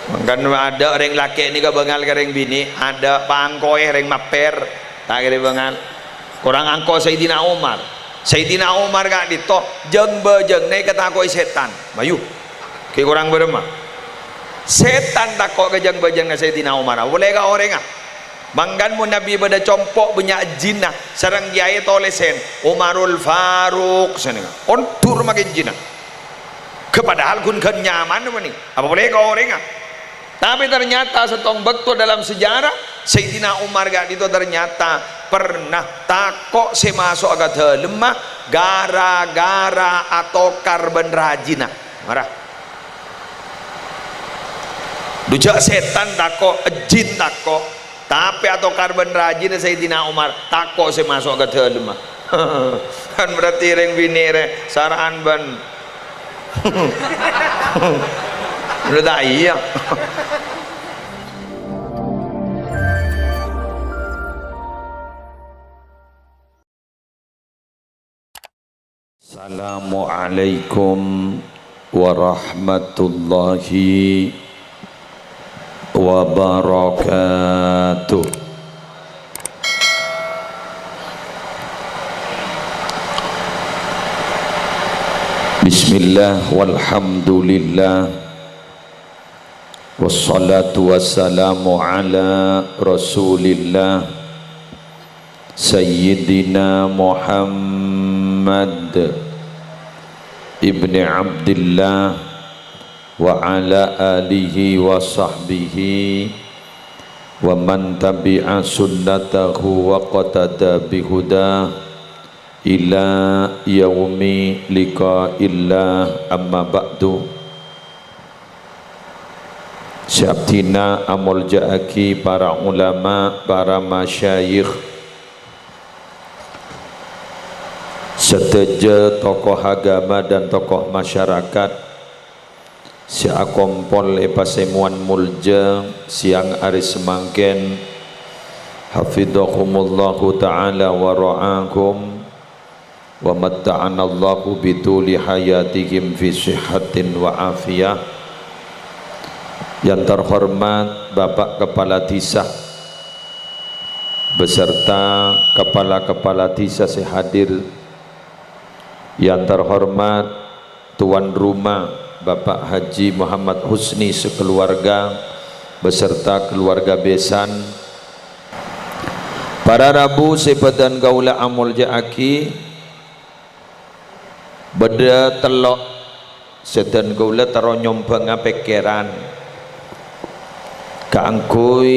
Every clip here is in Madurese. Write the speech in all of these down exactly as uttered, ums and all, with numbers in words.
Mangkana adâ' orèng lakè' nèka bângal ka orèng binè', adâ' pangkoè orèng mappèr, ta' kèra bângal. Korang angko Sayyidina Umar. Sayyidina Umar ka'dinto jâng-bâjângnga èkatako'è sètan. Mayu. Ghi' korang bârâmma? Sètan tako' ka jâng-bâjângnga Sayyidina Umar. Polè ka orèngnga. Mangkana mon Nabbhi bâdâ compo' bânnya' jinna, sareng kèyaè tolèsèn, "Umarul Faruq," sanèka. Ondur makè jinna. Ghâ-, padahal ghun ghân nyaman, bânnè. Apa polè ka orèngnga. Tapè ternyata sèttong bâkto dalam sejarah, Sayyidina Umar ka'dinto ternyata pernah tako' sè maso'a ka dâlemma gara-gara atokar bân rajina. Mara. Dhu jhâ' sètan tako', jin tako', tapè atokar bân rajina Sayyidina Umar tako' sè maso'a ka dâlemma. Kan berarti rèng binè' rè sara'an bân. Lho, ta' iyâ. Assalamualaikum warahmatullahi wabarakatuh. Bismillah, walhamdulillah, wassalatu wassalamu ala Rasulillah, Sayyidina Muhammad ibni Abdillah, wa ala alihi wa sahbihi, wa man tabi'a sunnatahu waqtada bihudah ila yaumi liqa'illah, amma ba'du. Sè abdhina amoljâ'aghi para ulama, para masyayikh, sadhâjâ tokoh agama dan tokoh masyarakat sè akompol è pasemowan moljâ sèyang arè samangkèn. Hafidhahumullahu ta'ala wa ra'ahum. Wa matta'anallahu bituli hayatihim fi sihhatin wa afiyah. Yang terhormat Bapak Kepala Desa beserta kepala-kepala desa sè hadir. Yang terhormat tuan rumah Bapak Haji Muhammad Husni sekeluarga beserta keluarga besan. Para rabu sè bâdhân kaulâ amoljâ'aghi, bâdâ tello' sè bâdhân kaulâ terro nyombhângnga pèkkèran kaangghuy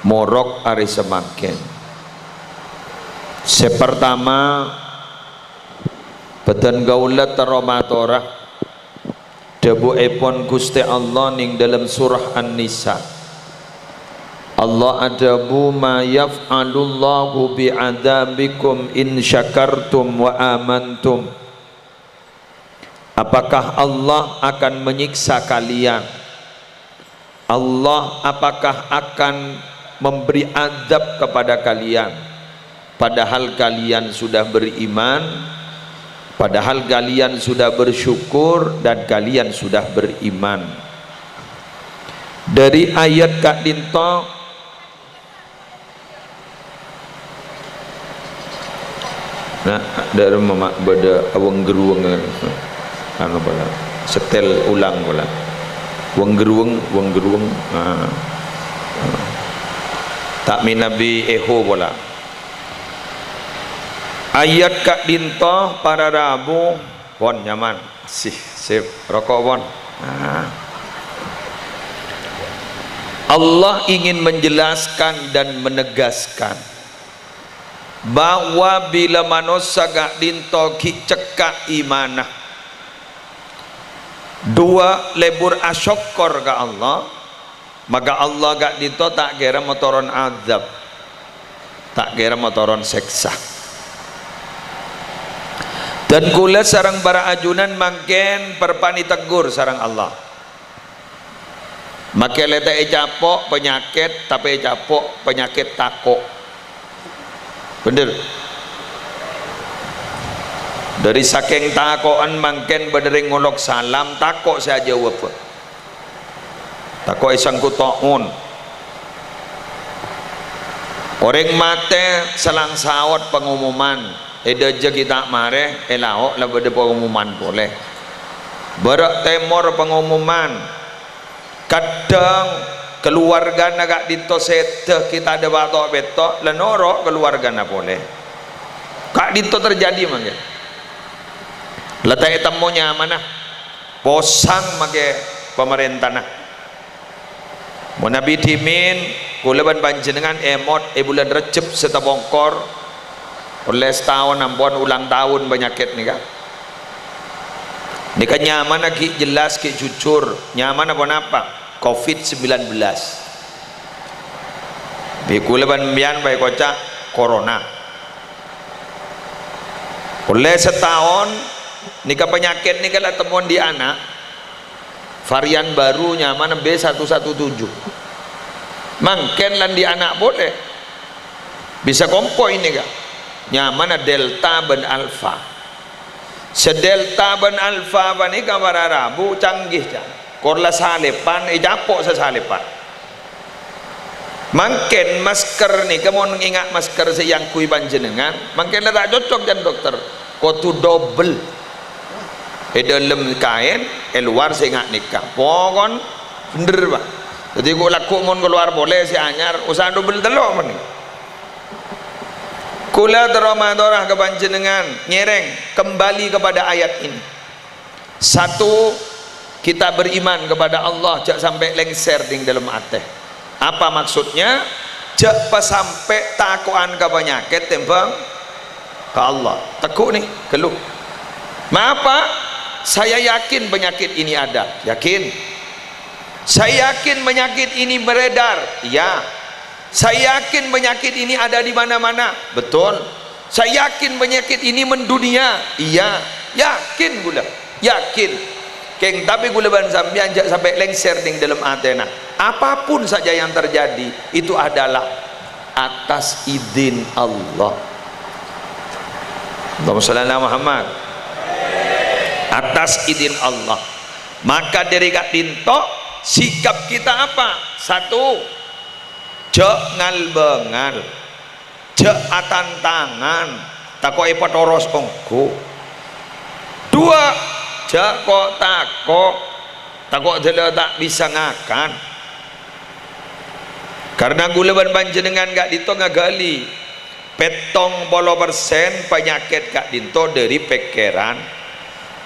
morok arè samangkèn. Sè partama, bâdhân kaulâ terro matora dhâbuèpon Ghustè Allah neng dâlem surah An-Nisa. Allah adhâbu, "Ma yaf'alullahu bi'adzabikum in syakartum wa amantum." Apakah Allah akan menyiksa kalian? Allah apakah akan memberi azab kepada kalian, padahal kalian sudah beriman, padahal kalian sudah bersyukur dan kalian sudah beriman? Dâri ayat ka'dinto, Nah, dâ' remma ma' bâdâ aweng-geruweng, anu, pola. Setel ulang, pola. Weng-geruweng, weng-geruweng. Nah. Ta' mènabi echo, pola. Ayat ka'dinto para rabu, pon nyaman. Sih, sip. Roko', pon. Nah. Allah ingin menjelaskan dan menegaskan bahwa bilâ manossa ka'dinto ghi' cekka' imanna, duwâ' lebur asokkor ka Allah, maka Allah ka'dinto ta' kèra matoron azab, ta' kèra matoron sèksa. Dan kaulâ sareng para ajunan mangkèn parpa'na èteggur sareng Allah. Makè lè ta' ècapo' panyakèt, tapè ècapo' panyakèt tako'. Bhender. Dâri sakèng tako'en mangkèn bâdâ rèng ngolok salam, tako' sè ajâwâbbhâ. Tako' èsangghu ta'un. Orèng matè selang saot pangomoman, è dâjâ ghi' ta' marè, è lao' la bâdâ pangomoman polè. Bârâ' tèmor pangomoman. Kadhâng kalowarghâna ka'dinto sèdhâ ghi' tadâ' pa'-to' pètto', la noro' kalowarghâna polè. Ka'dinto terjadi mangkèn. La ta' ètemmo nyamana, posang makè pamarèntana. Mon abit dhimèn, kaulâ bân panjhennengngan èmot è bulân Rejjeb sè tapongkor, ollè sataon ampon ulang taon panyakèt nèka. Nèka nyamana ghi' jelas, ghi' jujur. Nyamana ponapa? Covid sembilan belas. Bi' kaulâ bân sampèyan bhâi koca' corona. Ollè sataon, nèka panyakèt nèka la temmon dhi' ana'. Varian baru nyamana B satu satu tujuh. Mangkèn la dhi' ana' polè. Bisa kompo' nèka. Nyamana Delta bân Alpha. Sè Delta bân Alpha panèka para rabu canggih, ca'. Kor la salèpan, ècapo' sasalèpan. Mangkèn masker nèka mon ngènga' masker sè èangghuy panjhennengngan, mangkèn la ta' cocok can dokter. Kodhu dobel. È dâlem kaèn, è lowar sè ènga' nèka. Pokon bhendher, Pa'. Dhâddhi ko'-, lagghu' mon kalowar polè sè anyar, osa dobel tello' mennèng. Kaulâ terro matora ka panjhennengngan, ngèrèng, kembali kepada ayat ini. Satu, kita beriman kepada Allah, jhâ' sampè' lèngsèr ding dâlem atè. Apa maksudnya? Jhâ' pas sampè' tako'an ka panyakèt tèmbhâng ka Allah. Tegghu' nè, ghâllu. Mapa? Saya yakin penyakit ini ada. Yakin. Saya yakin penyakit ini beredar. Iya. Saya yakin penyakit ini ada di mana-mana. Betul. Saya yakin penyakit ini mendunia. Iya. Yakin kaulâ. Yakin. Kèng, tapè kaulâ bân sampèyan jhâ' sampè' lèngsèr ding dâlem atèna. Apapun saja yang terjadi, itu adalah atas izin Allah. Allahumma shalli ala Muhammad. Atas izin Allah. Maka dâri ka'dinto, sikap kita apa? Satu, jhâ' ngal-bângal. Jhâ' atantangan, tako' èpatoros ongghu. Dua, jhâ' ko'-tako', tako' dâlâ ta' bisa ngakan. Karna kaulâ bân panjhennengngan ka'dinto ngaghâli, pèttong polo persen panyakèt ka'dinto dâri pèkkèran,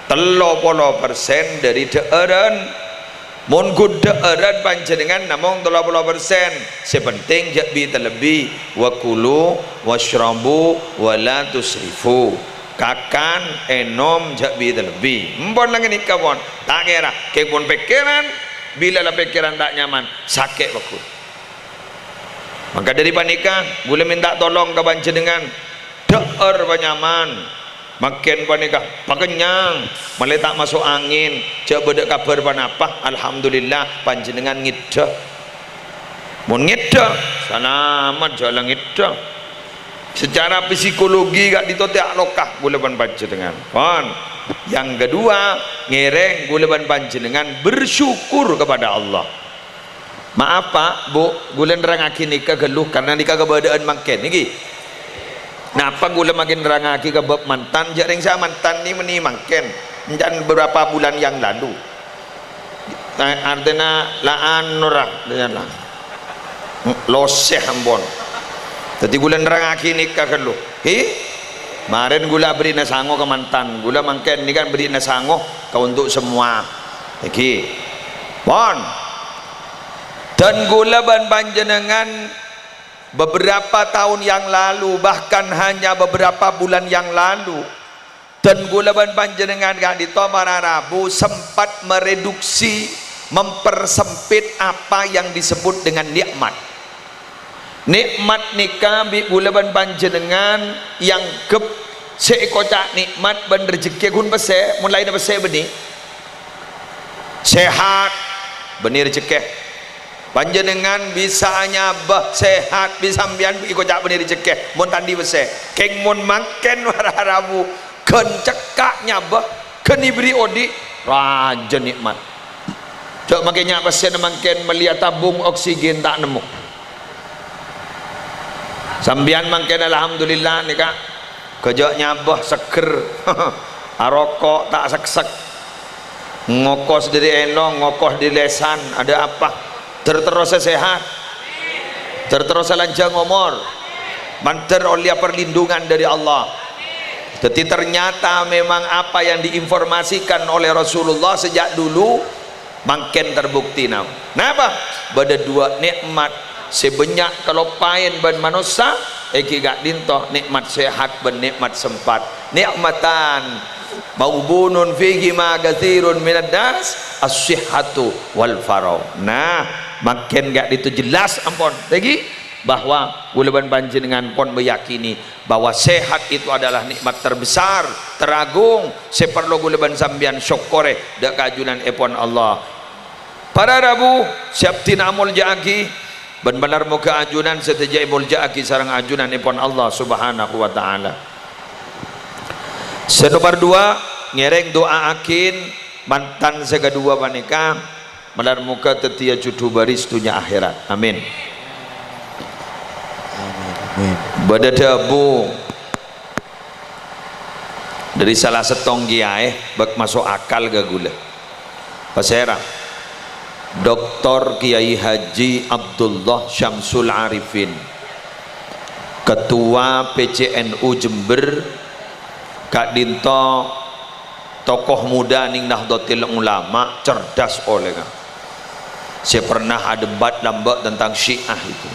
tello polo persen dâri dhâ'ârân. Mon ghun dhâ'ârân panjhennengngan namong tello polo persen, sè penting jhâ' bi-talebbi, "Wa kulu wasyrabu wa la tusrifu." Kakan, ènom, jhâ' bi-talebbi. Empon la ghânèka, pon. Ta' kèra, kèng pon pèkkèran, bilâ la pèkkèran ta' nyaman, sakè' pagghun. Maka dâri panèka, kaulâ mènta tolong ka panjhennengngan, dhâ'âr panyaman. Mangkèn panèka pakennyang, malè ta' maso' angèn, jhâ' bâdâ kabhâr ponapa. Alhamdulillah, panjhennengngan ngèddhâ. Mon ngèddhâ, salamet, jhâ' la ngèddhâ. Secara psikologi ka'dinto tèya' loka kaulâ bân panjhennengngan. Pon. Yang kedua, ngèrèng kaulâ bân panjhennengngan bersyukur kepada Allah. Maaf, Pa', Bu, kaulâ nerrangngaghi nèka ghâllu, karna nèka kabâdâ'ân mangkèn, ngghi. Napa kaulâ mangkèn nerrangngaghi ka bab mantan, jhâ' rèng sè amantan nè mennè mangkèn, encan beberapa bulan yang lalu. Nah, artèna la anu ra, la losè ampon. Dhâddhi kaulâ nerrangngaghi nèka ghâllu. Hi? Marèn kaulâ aberri'na sango ka mantan. Kaulâ mangkèn nèka berri'na sango ka untuk semua. Èngghi. Pon. Dan kaulâ bân panjhennengngan beberapa tahun yang lalu, bahkan hanya beberapa bulan yang lalu, dan kaulâ bân panjhennengngan ka'dinto para rabu sempat mereduksi, mempersempit apa yang disebut dengan nikmat. Nikmat nèka bi' kaulâ bân panjhennengngan èangghep sè èkoca' nikmat bân rejhekkè ghun pèssè, mon laènna pèssè bânnè. Sehat, bânnè rejhekkè. Panjhennengngan bisa anyabâ sehat, bi' sampèyan èkoca' bânnè rejhekkè, mon ta' andi' pèssè. Kèng mon mangkèn para rabu, ghân cekka' nyabâ, ghân èberri' odi', rajâ nikmat. Dâ' makè nya' pèssèna mangkèn mellèya tabung oksigen ta' nemmo. Sampèyan mangkèn alhamdulillah nèka, ghâjâ' nyabâ seggher. Aroko' ta' seksek. Ngokos dâri ènong, ngokos dâri lèsan, ada apa? Ter-terrosa sehat. Ter-terrosa lanjhâng omor. Mandhâr ollèya perlindungan dâri Allah. Jadi ternyata memang apa yang diinformasikan oleh Rasulullah sejak dulu mangkèn terbukti, nah. Napa? Bâdâ duwâ' nè'mat sè bânnya' kaloppaèn bân manossa, èngghi ka'dinto nè'mat sehat bân nè'mat sempat. Ni'matan maghbunun fihima katsirun minan nas, as-sihhatu wal faragh. Nah, mangkèn ka'dinto jelas ampon. Lagi bahwa kaulâ bân panjhennengngan pon meyakini bahwa sehat itu adalah nikmat terbesar, teragung, sè parlo kaulâ bân sampèyan sokkorè dâ' ka ajunanèpon Allah. Para rabu sè abdhina amolja'aghi, bân malar moghâ ajunan sadhâjâ èmolja'aghi sareng ajunanèpon Allah Subhanahu wa Ta'ala. Sè nomer duwâ', ngèrèng du'a'aghin mantan sè kaduwâ panèka, malar moghâ dhâddhiyâ jhudhu bâris dhunnya akhèrat. Amin. Amin. Amin. Bâdâ dhâbu dâri sala sèttong kiyaè, bâk maso' akal ka kaulâ. Pasèra? Doktor Kiai Haji Abdullah Syamsul Arifin, Ketua P C N U Jember, ka'dinto tokoh muda nèng Nahdlatul Ulama, cerdas ollèna. Sè pernah adebat lambâ' tentang Syiah itu.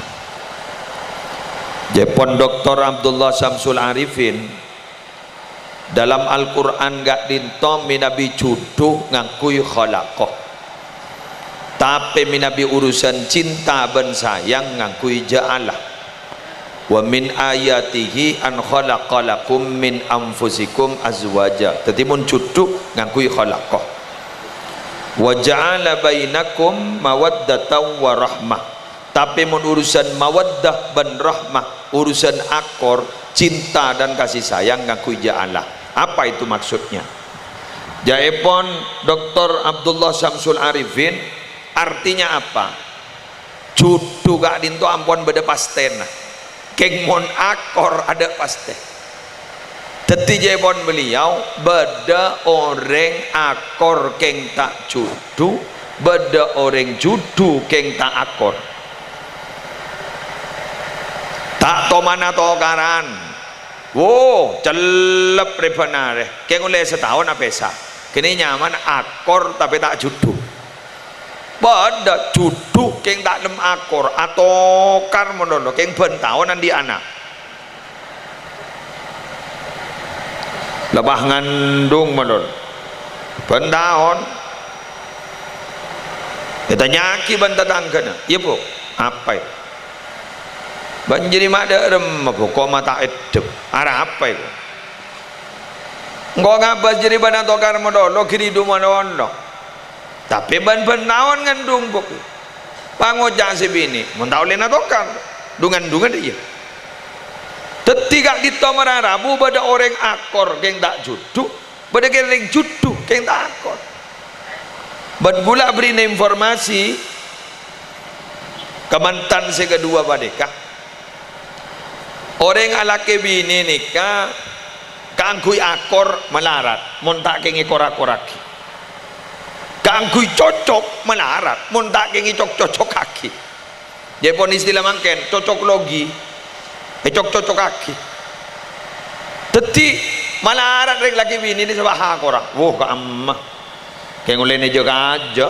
Jâèpon Doktor Abdullah Syamsul Arifin, dalam Al-Qur'an ka'dinto mènabi jhudhu ngangghuy khalaqa. Tapè mènabi urusan cinta bân sayang ngangghuy ja'ala. "Wa min ayatihi an khalaqa lakum min anfusikum azwaja." Dhâddhi, mon jhudhu ngangghuy khalaqa. "Wa ja'ala bainakum mawaddatan wa rahmah." Tapè mon urusan mawaddah bân rahmah, urusan akor, cinta dan kasih sayang ngangghuy ja'ala. Apa itu maksudnya? Jâèpon Doktor Abdullah Syamsul Arifin, artinya apa? Jhudhu ka'dinto ampon bâdâ pastèna. Kèng mon akor adâ' pastè. Dhâddhi, jâèpon beliau, bâdâ orèng akor kèng ta' jhudhu, bâdâ orèng jhudhu kèng ta' akor. Ta' tomana tokaran. Wo, cellep rèbân arè. Kèng ollè sataon apèsa. Kènè nyamana akor tapè ta' jhudhu. Bâdâ jhudhu kèng ta' nem akor, atokar malolo, kèng bân taon andi' ana'. Lebâ ngandung malolo. Bân taon. Ètanya'aghi bân tatangghâna, "Iyâ, Bu, apa, yâ? Bân jârèya ma' dâ' remma, Bu, kok ma' ta' eddhep? Arapa, yâ, Bu?" "Engko' ngabâs jârèya bân atokar malolo, ghi' ridhu malolo." Tapè bân-bân taon ngandung, Bu. Pangoca' sè binè', "Mon ta' ollè natokar, dhu-ngandhungan, iyâ." Dhâddhi ka'dinto mara rabu bâdâ orèng akor kèng ta' jhudhu, bâdâ kèng orèng jhudhu kèng ta' akor. Bân kaulâ aberri'na informasi ka mantan sè kaduwâ panèka. Orèng alakè binè nèka kaangghuy akor malarat, mon ta' kèng èkor-akorraghi. Kaangghuy cocok malarat, mon ta' kèng ècok-cocokaghi. Jâèpon istilah mangkèn, cocok logi, ècok-cocokaghi. Dhâddhi, malarat rèng lakè binè nèka sè bâ' akorra. Wo, ka'emma. Kèng ollèna jâ-kajâ.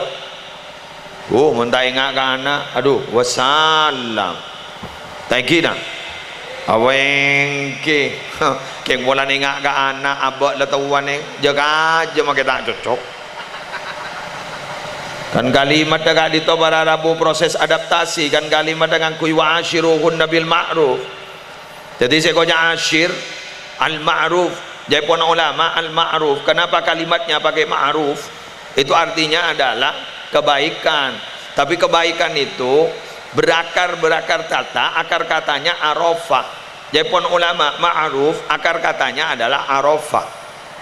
Oh, mon ta' enga' ka ana', adhu, wassalam. Ta' engghi, na? Awèngkè. Kèng polana enga' ka ana', abâ' la towa, nèng. Jâ-kajâ makè ta' cocok. Kan kalimatta ka'dinto para rabu proses adaptasi, kan kalimatta ngangghuy "wa asyiruhunna bil ma'ruf". Dhâddhi sè èkoca' asyir, al-ma'ruf. Jâèpon ulama, al-ma'ruf. Kenapa kalimatnya pakai ma'ruf? Itu artinya adalah kebaikan. Tapi kebaikan itu berakar, berakar kata, akar katanya arafah. Jâèpon ulama, ma'ruf, akar katanya adalah arafah.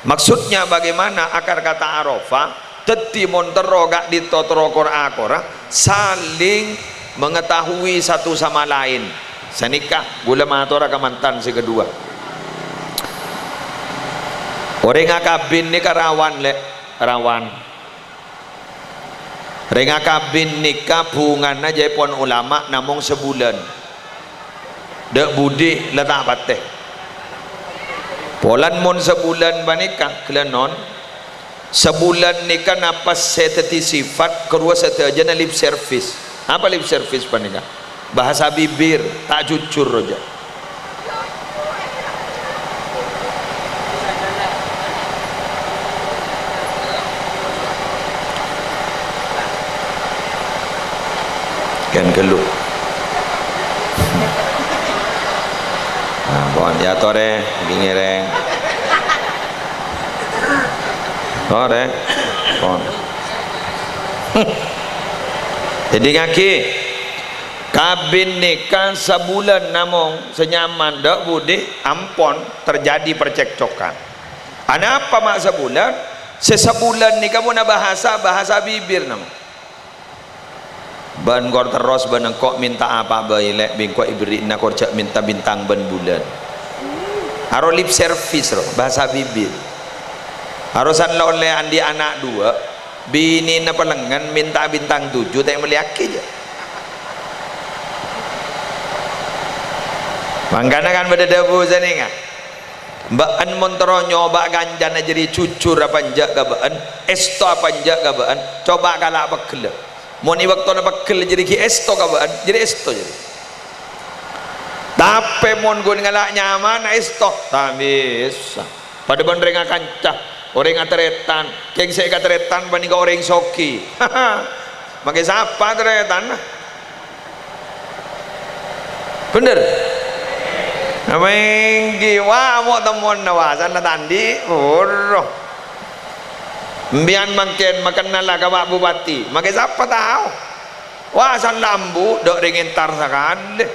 Maksudnya bagaimana akar kata arafah? Dhâddhi mon terro ka'dinto terro kor-akora, saling mengetahui satu sama lain. Sanèka ghulâ matora ka mantan sè kaduwâ. Orèng akabin nèka rawan, Lè', rawan. Rèng akabin nèka bhungana jâèpon ulama namong sabulân. Dâ' budi la ta' patè. Polana mon sabulân panèka, ghellâ' non. Sabulân nèka napa sè dhâddhi sifat, karowa sadhâjâna lip service. Apa lip service panèka? Bahasa bibir, ta' jujur rajâ. Kèng ghâllu. Nah, pon, yâ torè, ghi ngèrèng. Torè, pon. Èdingngaghi, kabin nèka sabulân namong sè nyaman, dâ' budi ampon terjadi percekcokan. Anapa ma' sabulân? Sè sabulân nèka mon abhâsa, bhâsa bibir namong. Bân kor terros bân engko' mènta apa bhâi, Lè', bi' engko' èberri'na, kor jhâ' mènta bintang bân bulân. Aro lip service, ro, bhâsa bibir. Aro san la ollè andi' ana' duwâ', binèna palengngen mènta bintang tujuh, ta' èmellèyaghi, jâ. Mangkana kan bâdâ dhâbu sanèka. Bâ'ân mon terro nyoba kancana jârèya jujur apa enjâ' ka bâ'ân, èsto apa enjâ' ka bâ'ân, coba kala' pegghellâ. Mon è bâktona pegghel jârèya ghi' èsto ka bâ'ân, jârèya èsto jârèya. Tapè mon ghun ngala' nyamana èsto, ta' bisa. Padâ bân rèng akanca, orèng atarètan, kèng sè èkatarètan panèka orèng soghi. Makè sapa tarètanna? Bhender? Apa èngghi? Wah, amo' temmona, wah, san la ta' andi', buru. Empèyan mangkèn makennala ka Pak Bupati, makè sapa tao? Wah, san la ambu, dâ' rèng entar sakalè.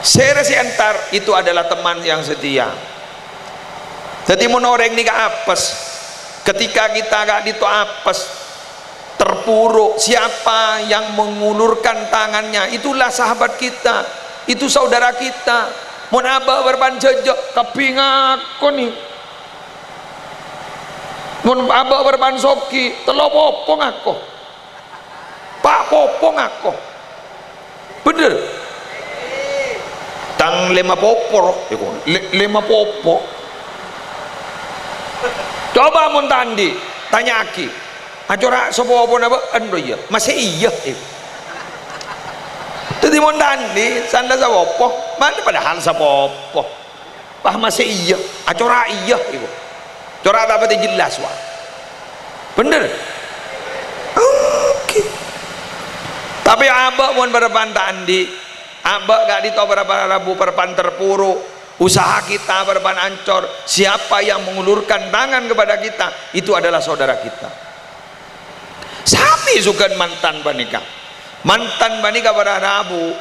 Sèra sè entar itu adalah teman yang setia. Dhâddhi, mon orèng nèka apes, ketika kita ka'dinto apes, terpuruk, siapa yang mengulurkan tangannya, itulah sahabat kita, itu saudara kita. Mon abâ' bârâmpan jhâjâ, kabbhi ngakoni. Mon abâ' bârâmpan soghi, tello popo ngako. Pa' popo ngako. Bhender? Tang lèma popo, ro, iku. Lè-, lèma popo. Coba mon ta' andi', tanya'aghi. Acora' sapopona bâ'ân, ro, iyâ? Masè iyâ, iku. Dhâddhi mon ta' andi', san la sapopo, mana padahal sapopo. Wah, masè iyâ, acora' iyâ, iku. Cora' ta' patè jelas, wah. Bhender? Oke. Tapè abâ' mon bârâmpan ta' andi', abâ' ka'dinto bârâmpan rabu, bârâmpan terpuruk, usaha kita bârâmpan ancor, siapa yang mengulurkan tangan kepada kita, itu adalah saudara kita. Sami soghân mantan panèka. Mantan panèka para rabu,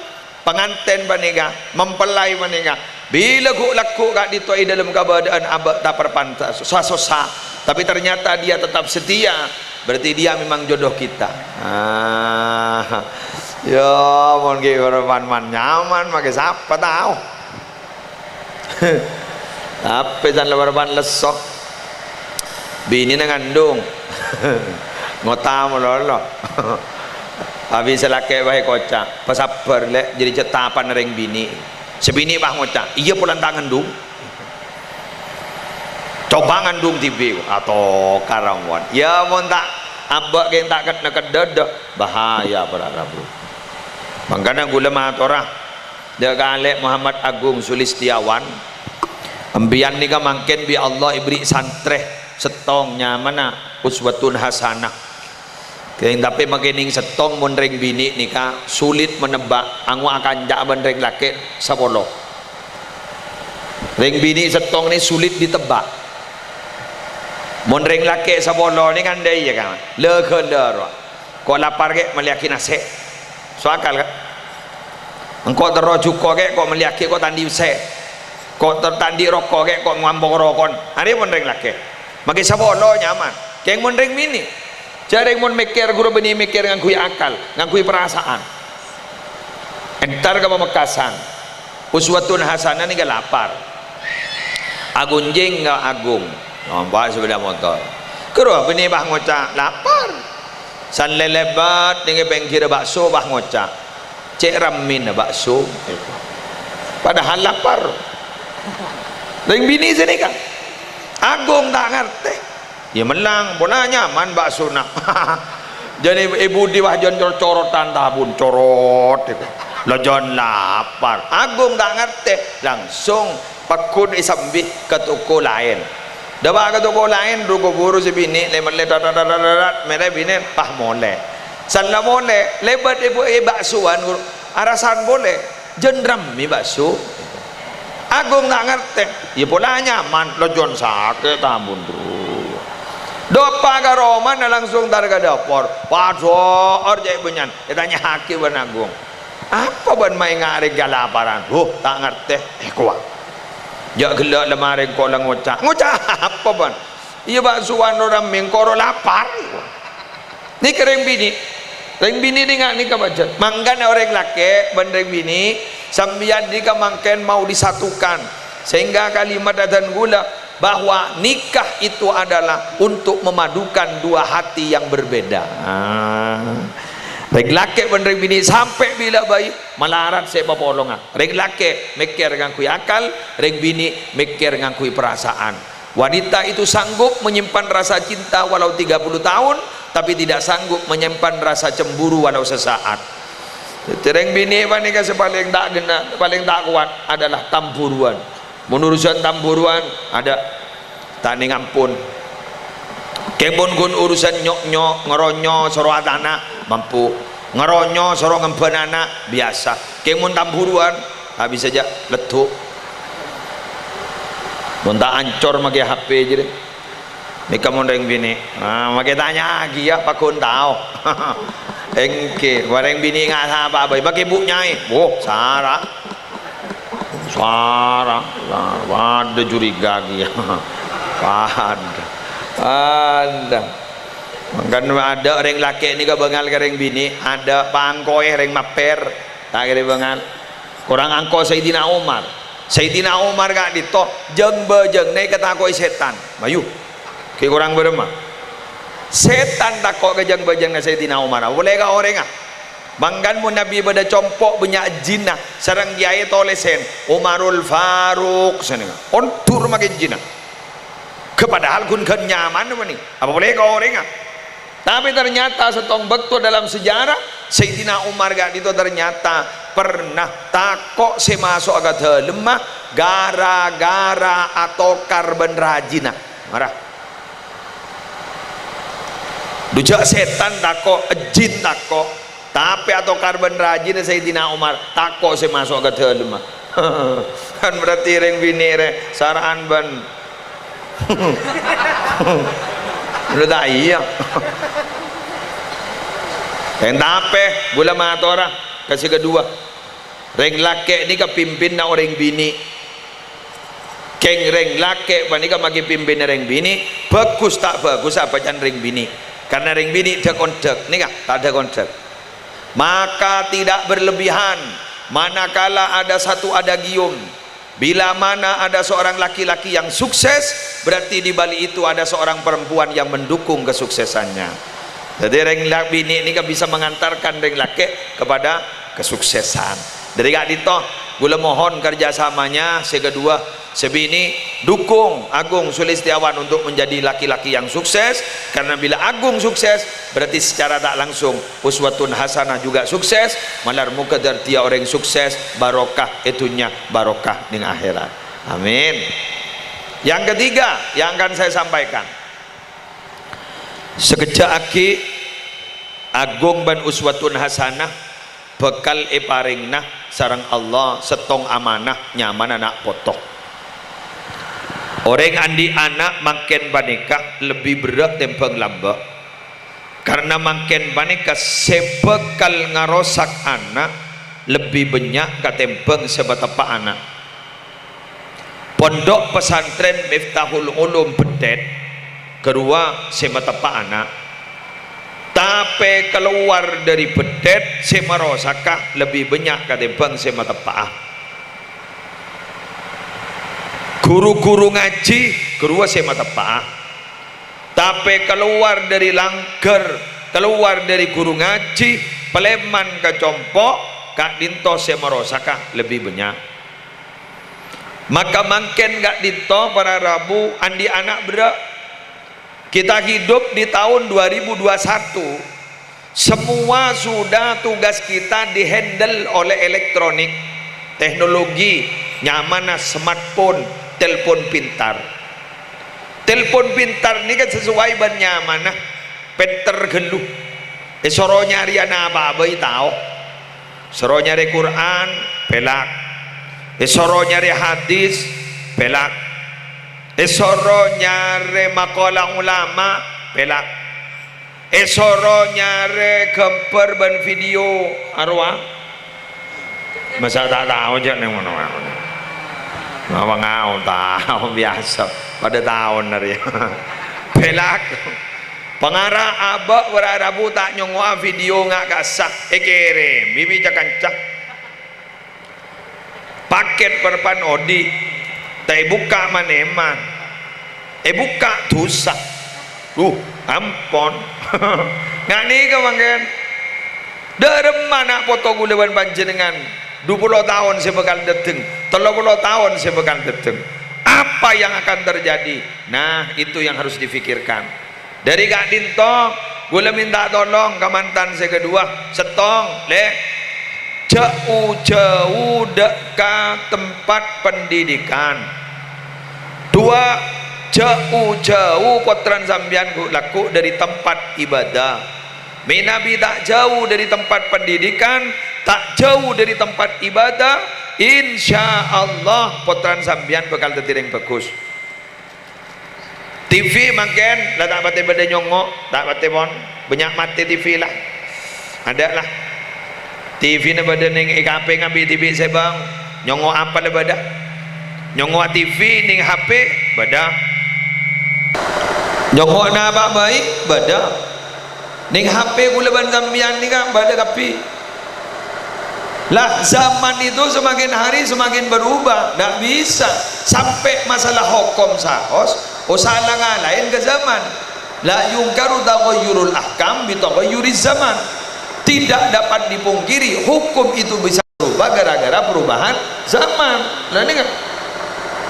pangantèn panèka, mempelai panèka. Bilâ ghu'-lagghu' ka'dinto è dâlem kabâdâ'ân abâ' ta' parpan-, sa-, sossa, tapi ternyata dia tetap setia, berarti dia memang jodoh kita. Ah, ya, mon ghi' bârâmpan man-nyaman, makè sapa tao? Tapè can la bârâmpan lesso. Binèna ngandung. Ngota malolo. Abis sè lakè' bhâi koca', "Pasabbhâr, Lè', jârèya cè' tapana rèng binè'." Sè binè' bhâi ngoca', "Iyâ, polana ta' ngandung." Coba ngandung dhibi', atokar ampon. Iyâ, mon ta' abâ' kèng ta' ket-, neket dâdâ, bahaya para rabu. Mangkana ghulâ matora, Dâ' kalè Muhammad Agung Sulistiawan, empèyan nèka mangkèn bi' Allah èberri' santrè sèttong nyamana Uswatun Hasanah. Kèng tapè makènèng sèttong mon rèng binè' nèka sulit manebak, ango' akanca'a bân rèng lakè' sapolo. Rèng binè' sèttong nè sulit ditebak. Mon rèng lakè' sapolo nè kan dâ' iyâ kan, la-ghâlâ rowa. Ko' lapar ghi' mellèyaghi nasè'. So akal, kan? Engko' terro jhuko' ghi' ko' mellèyaghi ko' ta' andi' sè. Ko' ter-, ta' andi' roko' ghi' ko' ngampong rokon. Arèya mon rèng lakè'. Makè sapolo nyaman. Kèng mon rèng binè', jhâ' rèng mon mèkkèr, ghuru bânnè mèkkèr ngangghuy akal, ngangghuy perasaan. Entar ka Pamekasan. Uswatun hasanah nèka lapar. Aghunjing ka Agung. Nompa' sepeda motor. Ghuru bânnè pas ngoca', "Lapar." San lèlèbât nèka pèngghirra bakso pas ngoca', "Cè' rammèna bakso." Padahal lapar. Rèng binè' sanèka. Agung ta' ngartè. "Iyâ mellang, pola nyaman baksona." Jhân è budi wah jhân cor-corotan tabun, corot. "La jhân lapar." Agung ta' ngartè, langsung pagghun èsambi ka toko laèn. Dâpa' ka toko laèn, ru-kaburu sè binè' lè-mellè, tat-, tat-, tat-, tat-, tat-, mèrè binè' pas molè. San la molè, lèbât è bu-, è baksoan, ghuru, arasan polè, "Jhân rammè bakso." Agung ta' ngartè. "Iyâ pola nyaman, la jhân sakè' tabun, bro." Dâpa' ka romana langsung entar ka dâpor. Pado'or cè' bânnya'an, ètanya'aghi bân Agung. "Apa bâ'na ma' enga' rèng kalaparan?" "Huh, ta' ngartè." "Eh, kowa. Jhâ' ghellâ' la marè engko' la ngoca'." "Ngoca' apa bâ'na?" "Iyâ, baksoan ro rammè, engko' ro lapar." Nèka rèng binè'. Rèng binè' nèka, nèka pajhât. Mangkana orèng lakè' bân rèng binè', sampèyan nèka mangkèn mau disatukan. Sehingga kalimat adhân ghulâ, bahwa nikah itu adalah untuk memadukan dua hati yang berbeda. Ah. Rèng lakè' bân rèng binè' sampè' bilâ bhâi malarat sè papolonga. Rèng lakè' mèkkèr ngangghuy akal, rèng binè' mèkkèr ngangghuy perasaan. Wanita itu sanggup menyimpan rasa cinta walau tiga puluh tahun, tapi tidak sanggup menyimpan rasa cemburu walau sesaat. Dhâddhi, rèng binè' panèka sè palèng ta' ghenna, palèng ta' kowat adalah tamburuan. Mon urusan tamburuan, adâ', ta' nèng ampon. Kèng mon ghun urusan nyok-nyok, ngeronyo, soro atana, mampu. Ngeronyo, soro ngemban ana', biyasa. Kèng mon tamburuan, ta' bisa jhâ' leddhu'. Mon ta' ancor makè H P jârèya. Nèka mon rèng binè'. Ah, makè tanya'aghi, yâ, pagghun tao. Èngghi, bâ' rèng binè' nga' sapa bhâi, makè bu' nyaè. Woh, sara. Sara, sara. Padâ curiga kèya. Padâ. Padâ. Mangkana adâ' rèng lakè' nèka bângal ka rèng binè', adâ' pangkoè rèng mapèr. Ta' kèra bângal. Korang angko Sayyidina Umar. Sayyidina Umar ka'dinto, jâng-bâjângnga èkatako'è sètan. Mayu. Ghi' korang bârâmma? Sètan tako' ka jâng-bâjângnga Sayyidina Umar. Apa polè ka orèngnga? Mangkana mon Nabbhi bâdâ compo' bânnya' jinna, sareng kèyaè tolèsèn, "Umarul Faruq," sanèka. Ondur makè jinna. Ghi' padahal ghun ghân nyaman, apa nè? Apa polè ka orèngnga? Tapè ternyata sèttong bâkto dalam sejarah, Sayyidina Umar ka'dinto ternyata pernah tako' sè maso'a ka dâlemma gara-gara atokar bân rajina. Mara. Dhu jhâ' sètan tako', jin tako', tapè atokar bân rajina Sayyidina Umar tako' sè maso'a ka dâlemma. Kan berarti rèng binè' rè sara'an bân Lo ta' iyâ. Èntape, ghulâ matora ka sè kaduwâ. Rèng lakè' nèka pimpinna orèng binè'. Kèng rèng lakè' panèka maghi pimpinna rèng binè', bhâghus ta' bhâghus abhâcana rèng binè'. Karna rèng binè' dhâk-ondhâk, nèka ta' dhâk-ondhâk. Maka tidak berlebihan, manakala ada satu adagium, bila mana ada seorang laki-laki yang sukses, berarti di balik itu ada seorang perempuan yang mendukung kesuksesannya. Jadi, rèng la-, binè' nèka bisa mengantarkan rèng lakè' kepada kesuksesan. Dhâri ka'dinto, ghulâ mohon kerjasamanya sè kaduwâ, sè binè' dukung Agung Sulistiawan untuk menjadi laki-laki yang sukses, karena bila Agung sukses, berarti secara tak langsung uswatun hasanah juga sukses, malar moghâ dhâddhiyâ orèng sukses, barokah è dhunnya, barokah nèng akhèrat. Amin. Yang ketiga yang akan saya sampaikan, sakejjhâ' aghi' Agung bân uswatun hasanah bhâkal èparèngana sareng Allah sèttong amanah nyamana na' poto. Orèng andi' ana' mangkèn panèka lebbi berrâ' tèmbhâng lambâ'. Karna mangkèn panèka sè bhâkal ngarosak ana' lebbi bânnya' katèmbhâng sè mateppa' ana'. Pondhuk Pesantren Miftahul Ulum Beddhèt Ghâruwa sè mateppa'a ana'. Tapè kalowar dhâri beddhât sè marosaka lebbi bânnya' katèmbhâng sè mateppa'a. Ghuru-ghuru ngajhi, ghâruwa sè mateppa'a. Tapè kalowar dhâri langghâr, kalowar dhâri ghuru ngajhi, palèman ka compo', ka'dinto sè marosaka lebbi bânnya'. Maka mangkèn ka'dinto para rabu andi' ana' berrâ'. Kita hidup di tahun dua ribu dua satu, semua sudah tugas kita dihandle oleh elektronik, teknologi, nyamana smartphone, telpon pintar. Telpon pintar nèka sesuai bân nyamana, pènter ghâllu. Èsoro nyarè ana' apa bhâi tao. Èsoro nyarè Qur'an, pèlak. Èsoro nyarè hadis, pèlak. Èsoro nyarè maqalah ulama, pèlak. Èsoro nyarè ghâmbhâr bân video, arowa. Masa ta' tao jhâ' neng ngono. Apa ngao tao biyasa, padâ taon arèya. Pèlak. Pangara abâ' wara rabu ta' nyongngo'a video nga' kassa', èkèrèm bi' ca-kanca. Pakèt parappa'na odi', ta' èbukka' man-èman. Èbukka' dhusa. Duh, ampon. Nga' nèka mangkèn. Dâremma na' poto kaulâ bân panjhennengngan, dupolo taon sè bhâkal dâteng, tello polo taon sè bhâkal dâteng. Apa yang akan terjadi? Nah, itu yang harus dipikirkan. Dhâri ka'dinto, kaulâ mènta tolong ka mantan sè kaduwâ, sèttong, Lè', jhâ' u-jhâu dâ' ka tempat pendidikan. Dua, jhâ' u-jhâu pottrana sampèyan ghu-, lagghu' dhâri tempat ibadah. Mènabi ta' jhâu dhâri tempat pendidikan, ta' jhâu dhâri tempat ibadah, insya Allah pottrana sampèyan bhâkal dhâddhi rèng bhâghus. T V mangkèn la ta' patè bâdâ nyongngo', ta' patè pon, bânnya' matè T V la. Adâ' la. T V-na bâdâ neng è K P ngambi' dhibi' sè bâng, nyongngo' apa la bâdâ. Nyongngo'a T V neng H P bâdâ. Nyongngo'a napa bhâi bâdâ. Neng H P kaulâ bân sampèyan nèka bâdâ kabbhi. Lah, zaman itu semakin hari semakin berubah, ndak bisa. Sampai masalah hokom saos, osa la ngalaèn ka zaman. La yungkaru taghayyurul ahkam bi taghayyuriz zaman. Tidak dapat dipungkiri, hukum itu bisa berubah gara-gara perubahan zaman. Lah, nèka.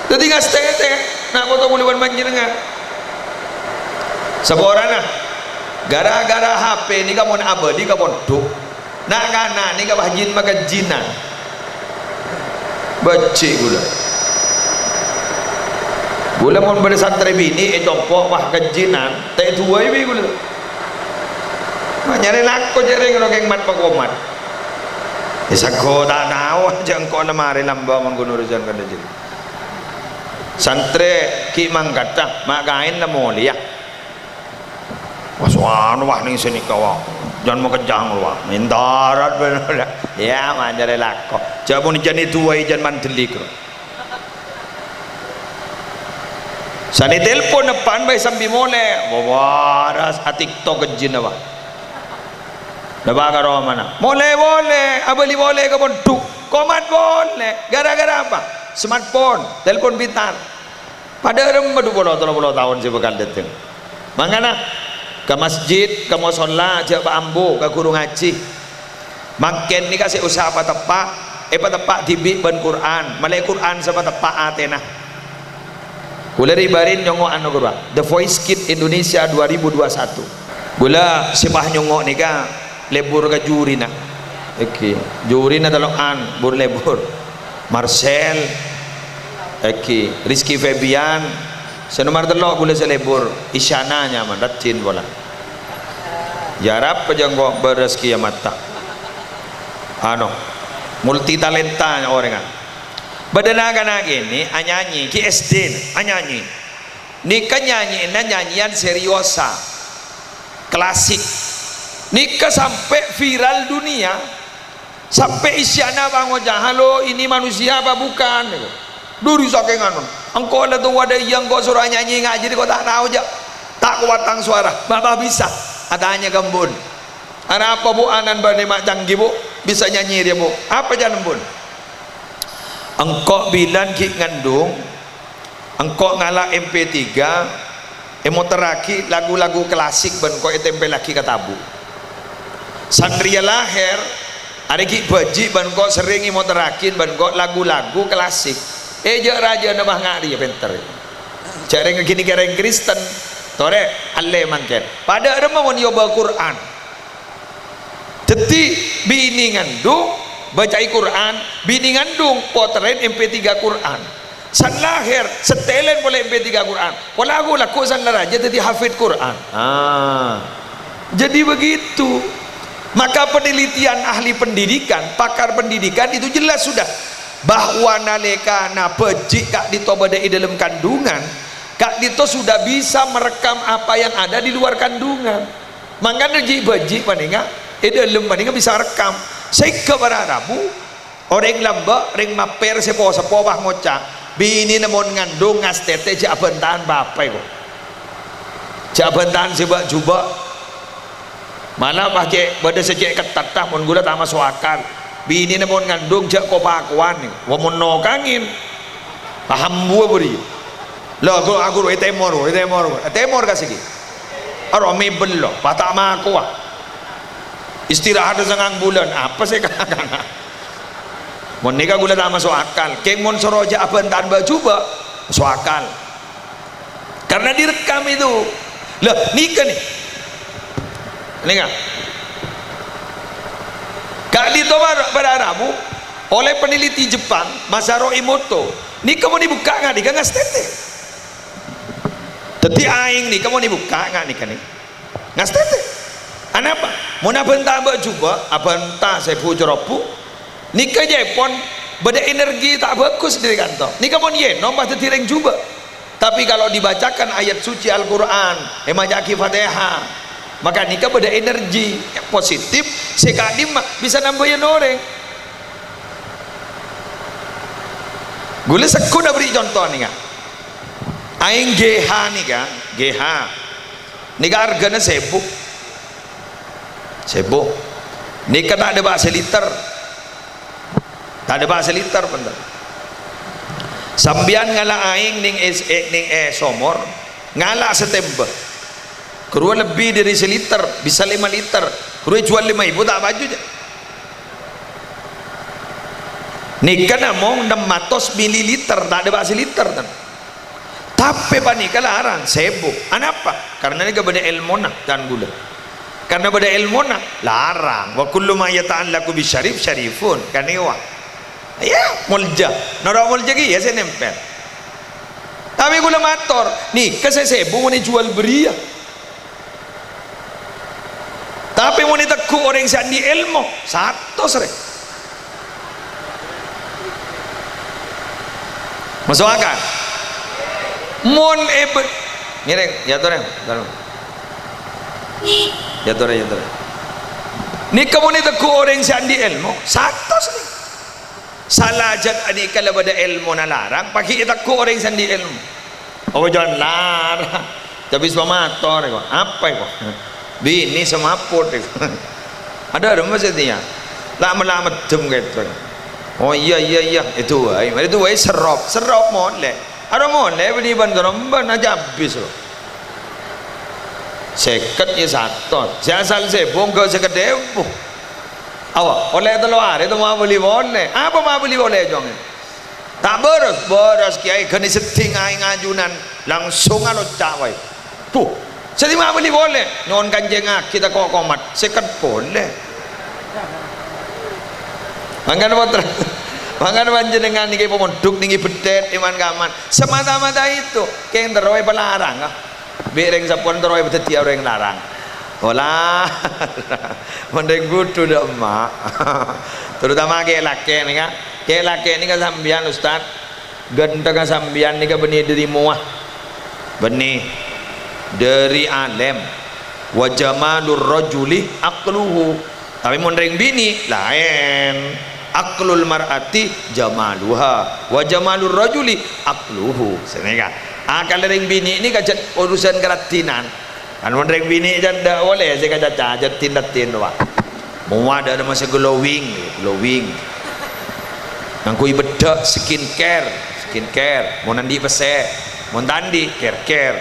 Dhâddhi ngastètè, na' poto kaulâ bân panjhennengngan. Saporana, gara-gara H P nèka mon abâli ka pondhuk. Na'-kana' nèka bâjhi' makajhinan. Bâjhi' kaulâ. Kaulâ mon bâdâ santrè binè' è compo', wah, kajhinan, ta' èduwâi bi' kaulâ. Ma' nyarè lako jârèya ngono kèng mat-pakomat. È, sago ta' tao, jhâ' engko' la marè lambâ' mon ghun urusan kantha jârèya. Santrè ghi' mangkaddhâ, ma' kaèn la molèya. Wah, sowan, wah, neng sè nèka, wah. Jhân makejjhâng, wah. Mèntarat bhender. Iyâ, manjârè lako. Jhâ' mon jhân èduwâi, jhân mandhelli, kro. Sanè telpon eppa'na bhâi sambi molè. Wah, waras a-TikTok kajhinan, wah. Napa ka romana? Molè polè, abâli polè ka pondhuk. Komat polè. Gara-gara apa? Smartphone, telpon pintar. Padâ remma du polo, tello polo taon sè bhâkal dâteng. Mangkana, ka masjid, ka mosolla, jhâ' pa-ambu, ka ghuru ngajhi. Mangkèn nèka sè osa pateppa', èpateppa' dhibi' bân Qur'an, malè Qur'an sè pateppa' atèna. Kaulâ ri-bâri' nyongngo' anu, ghuru, The Voice Kids Indonesia dua ribu dua satu. Kaulâ sè pas nyongngo' nèka lebur ka jurina. Èngghi, jurina tello'an, bur-lebur. Marcel, èngghi, Rizky Febian, sè nomer tello' kaulâ sè lebur, Isyana nyamana, raddhin pola. Iyâ, arapa jhâ' engko' bârâs kèya matta. Anu, multi talenta orèngnga. Bâdâ na'-kana' kènè' anyanyi, ghi' S D anyanyi. Nèka nyanyina nyanyèyan seriosa, klasik. Nèka sampè' viral dunia. Sampè' Isyana pangoca', "Halo, ini manusia apa bukan?" Duri sakèng anu. "Engko' la towa dâ' iyâ, engko' soro anyanyi ngajhi, kok ta' tao, jhâ'." Ta' kowat tang sowara, ma' bâ' bisa. Atanya ka embu'en. "Arapa, Bu', ana'na bâ'na ma' canggih, Bu'? Bisa nyanyi rèya, Bu'?" "Apa can embu'en?" "Engko' bilân ghi' ngandung, engko' ngala' M P tiga, èmoterraghi lagu-lagu klasik bân engko' ètèmpèllaghi ka tabu'. San rèya lahèr, arè ghi' bhâji' bân engko' serrèng èmoterraghi bân engko' lagu-lagu klasik." Eh, jâ'-rajâna bâ' nga' rèya pènter. Jâ' rèng ghânèka rèng Kristen, torè, allè mangkèn. Padâ remma mon èobâ Qur'an. Dhâddhi, binè ngandung bâca'è Qur'an, binè ngandung potèrrè M P tiga Qur'an. San lahèr, sèttèlèn polè M P tiga Qur'an. Pola ghu-, lagghu' san la rajâ dhâddhi hafid Qur'an. Ah. Jadi begitu. Maka penelitian ahli pendidikan, pakar pendidikan itu jelas sudah bahwa nalèkana bhâji' ka'dinto bâdâ è dâlem kandungan, ka'dinto sudah bisa merekam apa yang ada di luar kandungan. Mangkana ji-, bhâji' panèka, è dâlem panèka bisa rekam. Sèngghâ para rabu, orèng lambâ', rèng mampèr sè po-seppo bâ ngoca', "Binèna mon ngandung ngastètè jâ' abhântaan bapa, èko. Jâ' abhântaan sè bâ'-jubâ'." Mala pas cè', bâdâ sè cè' ketat, "Tah, mon ghulâ ta' maso' akal. Binèna mon ngandung jâ' ko-pakowan, èko. Wah, mon nokangèn." Paham buwâ bâri'. Lho, aku, aku è tèmor, è tèmor, è tèmor ka sèghi. Aro mèbel, lho, pa ta' makowa. Istirahat sangang bulân, apa sè kana'-kana'? Mon nèka ghulâ ta' maso' akal. Kèng mon soro jâ' abhântaan bâ'-jubâ', maso' akal. Karena direkam itu. Lah, nèka nè. Nèka. Ka'dinto para, para rabu, oleh peneliti Jepang, Masaru Emoto, nèka mon èbukka' nga' nèka ngastètè. Dhâddhi aèng nèka mon èbukka' nga' nèka nè. Ngastètè. Anapa? Mon abhânta bâ'-jubâ', abhânta sèbu cerobu, nèka jâèpon bâdâ energi ta' bhâghus dâri kanto. Nèka mon ènom pas dhâddhi rèng jubâ'. Tapi kalau dibacakan ayat suci Al-Qur'an, èmaca'aghi Fatihah, maka nèka bâdâ energi positif sè ka'dimma bisa nambâi orèng. Ghulâ segghuna bâri' conto nèka. Aèng G H nèka, G H. Nèka arghâna sèbu. Sèbu. Nèka ta' dâpa' saliter. Ta' dâpa' saliter, bhender. Sampèyan ngala' aèng nèng è, è, nèng è somor, ngala' satèmbhâ. Ghâruwa lebbi dâri saliter, bisa lèma liter. Ghâruwa èjhuwâl lèma èbu ta' paju, jâ. Nèka namong nem atos mililiter, ta' dâpa' saliter, ten. Tapè panèka larang, sèbu. Anapa? Karena nèka bâdâ èlmona, can ghulâ. Karena bâdâ èlmona, larang. "Wa kullu ma yata'allaqu bisyarif syarifun." Kan èwa. Iyâ, molja. Noro' molja kèya sè nèmpèl. Tapè ghulâ mator, nèka sè sèbu mon èjhuwâl bâriyâ. Tapè mon ètegghu' orèng sè andi' èlmo, satos rè. Maso' akal? Mon èbâ-, ngèrèng, yâ torè, yâ torè, yâ torè. Nèka mon ètegghu' orèng sè andi' èlmo, satos rè. Salajân anèka la bâdâ èlmona larang, paghi' ètegghu' orèng sè andi' èlmo. Oh, jhân larang. Tapè sè pamator, èko. Apa, èko? Binè sè mapot, èko. Adâ remma sè tèya. La'-, la' meddem kèto. Oh, iyâ, iyâ, iyâ. Èdu'aè. Marè du'aè serrop. Serrop molè. Aro molè, binè bân serrop, bân ajâ abis, lo. Sèket yâ satos. Sè asal sèbu, enggak sèket èbu. Awa, ollè tello arè, ta' mabâli polè. Apa mabâli polè, jhung? Ta' bârâs, bârâs, Kèyaè, ghânè seddhing aèng ajunan, langsung alocca' waè. Duh, sè ta' mabâli polè, nyo'on kancèngaghi tako' komat, sèket polè. Mangkana, pottra, mangkana panjhennengngan nèkè pamondhuk nèkè bhâdhân, è man-kaman. Semata-mata itu, kèng terro èpalarang, ah. Bi' rèng sapowan terro èpadhâddhiyâ orèng larang. Ola, mon rèng bhudhu dâ' emma'. Terutama kè-, lakè' nèka. Kè-, lakè' nèka sampèyan, Ustad, ghântengnga sampèyan nèka bânnè dâri mowa. Bânnè dâri alèm. "Wa jamalur rajuli aqluhu." Tapè mon rèng binè', laèn. "Aqlul mar'ati jamaluha, wa jamalur rajuli aqluhu." Sanèka. Akalla rèng binè' nèka jhât urusan karaddhinan. Kan mon rèng binè' jhâ' endâ' polè sè kacaca, jhâ' tin-datin, wa. Mowa dâ' remma sè glowing, glowing. Ngangghuy beddhâk, skincare, skincare. Mon andi' pèssè, mon ta' andi', ker-ker.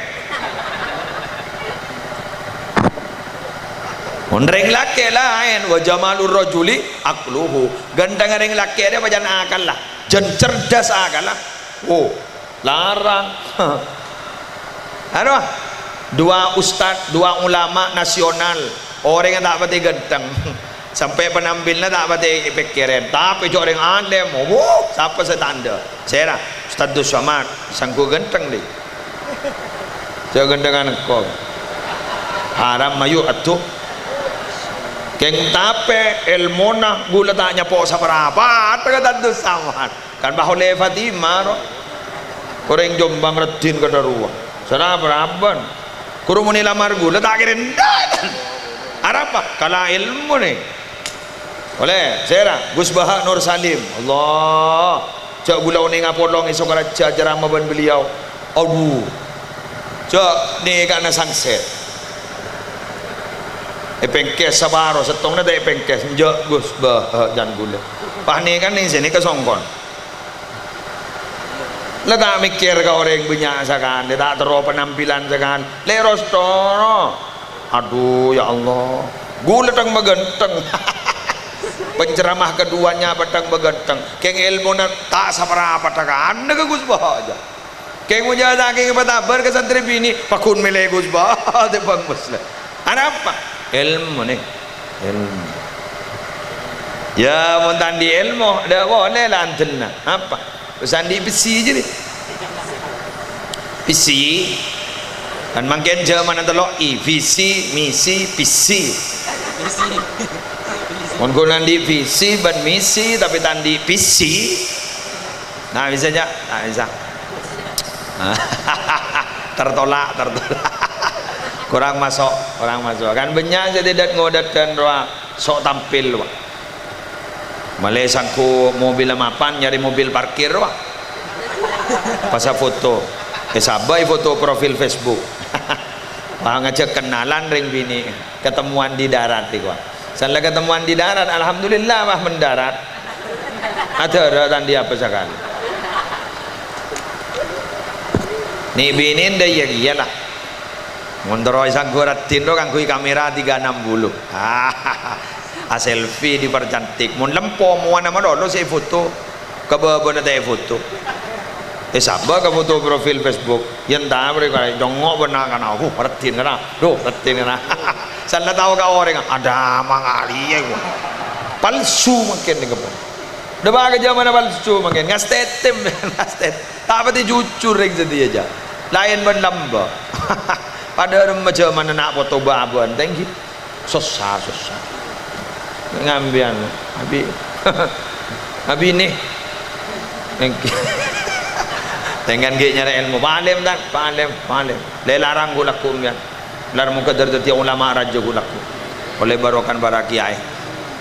Mon rèng lakè' laèn, wa jamalur rajuli aqluhu. Ghântengnga rèng lakè' rèya pajhân akalla, jhân cerdas akalla. Oh, larang. Anu, dua ustad, dua ulama nasional, orèng ta' patè ghântheng, sampè' penampilna ta' patè èpèkkèrè, tapè jhâ' orèng alèm, wuh, sapa sè ta' endâ'? Sèra, Ustadz Somad, sangghu ghântheng, dhi. Jhâ' ghânthengan engko'. Haram, mayu, adhu. Kèng tapè èlmona ghulâ ta' nyapo' saparapa, kata Ustadz Somad. Kan bâ' ollè Fatimah, ro. Orèng Jombang raddhin kadâ' rowa. Sara paraban. Ghuru muni lamar ghulâ ta' kèra endâ'. Arapa? Kala èlmo, nè. Ollè, sèra, Gus Baha Nur Salim. Allah. Jhâ' ghulâ onènga polong è Sokaraja ceramah bân beliau. Adhu. Jhâ' nèkana sangset. Èpèngkès saparo, sèttongnga ta' èpèngkès. Enjâ' Gus Baha jhân ghulâ. Pas nèka nèng sènè kasongkon. La ta' mèkkèr ka orèng bânnya' sakalè, ta' terro penampilan sakalè. Lè' rostoro. Adhu, ya Allah. Ghulâ thèng maghântheng. Penceramah keduanya apa thèng maghântheng. Kèng èlmona ta' saparapa thèkana ka Gus Baha jhâ'. Kèng mon jhâ' sakèng èpatabâr ka santrè binè', pagghun mèlè Gus Baha, tèmbhâng Muslim. Arapa? Èlmo, nè. Èlmo. Ya, mon ta' andi' èlmo, dâ' polè la andella. Apa? Wis andi' pèssè jârèya. Pèssè. Kan mangkèn jhâmanna tello' i, visi, misi, pèssè. Mon ghun andi' visi bân misi, tapè ta' andi' pèssè. Nah, bisa, Cak? Nah, bisa. Tertolak, tertolak. Kurang maso', kurang maso'. Kan bânnya' sè tidak ngodatkan rowa sok tampil, wa. Malè sangghu mobilla mapan, nyarè mobil parkir, wa. Pas afoto. Èsabâ' èfoto profil Facebook. Wah, ngajhâk kenalan rèng binè'. Ketemuan di darat, èkowa. San la ketemuan di darat, alhamdulillah, wah, mendarat. Adârâ ta' andi' apa sakalè. Nè' binè' dâ' iyâ kèya, la. Mon terro èsangghu raddhin, ro, ngangghuy kamera tiga enam puluh. A-selfie dipercantik. Mon lempo, mowana malolo sè èfoto. Ka bâbâna ta' èfoto. Èsabâ' ka foto profil Facebook. Yèn ta' bârâ' kala congngo' bân na'-kana'. Huh, raddhin kana'. Duh, raddhin kana'. San la tao ka orèng. Adâ' mangaliyè, wa. Palsu mangkèn nèka, pon. Dâpa' ka jhâmanna palsu mangkèn. Ngastètè, ngastètè. Ta' patè jujur rèng satèya, jhâ'. Laèn bân lambâ'. Padâ remma jhâmanna na' poto bâbâ'ân. Tèngghi. Sossa, sossa. Ngambiyân, Abi. Abinè. Èngghi. Tèngghân ghi' nyarè èlmo. Palèm, tan? Palèm, palèm. Lè larang ghu' lagghu' mbiyan. Lar moghâ dâr-, dhâddhiyâ ulama rajâ ghu' lagghu'. Ollè barokah para kiyaè.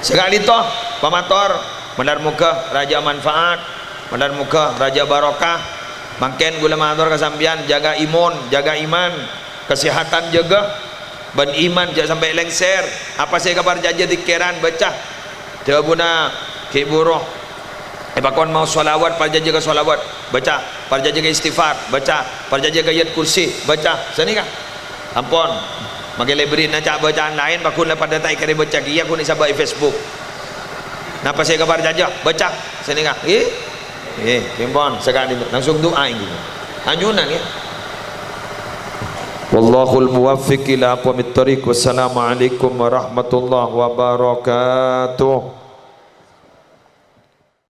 Sakalè to, pamator. Malar moghâ rajâ manfaat. Malar moghâ rajâ barokah. Mangkèn ghulâ mator ka sampèyan, jaga imun, jaga iman. Kasèhadhân jâgâ, bân iman jhâ' sampè' lèngsèr. Apa sè èkaparcajâ dhikkèran, bâca. Dhâbuna ghi' bhuru. Èpakon maos shalawat, parcajâ ka shalawat, bâca. Parcajâ ka istighfar, bâca. Parcajâ ka ayat kursi, bâca. Sanèka. Ampon. Mangkè lè bâri'na ca'-bâcaan laèn, pagghun la padâ ta' èkarè bâca kèya, ghun èsabâ' è Facebook. Napa sè èkaparcajâ? Bâca. Sanèka. Ghi? Eh, kempon, saka'dinto. Langsung du'a, èngghi. Ajunan, ya. Wallahul muwaffiq ila aqwamit thariq. Wassalamualaikum warahmatullahi wabarakatuh.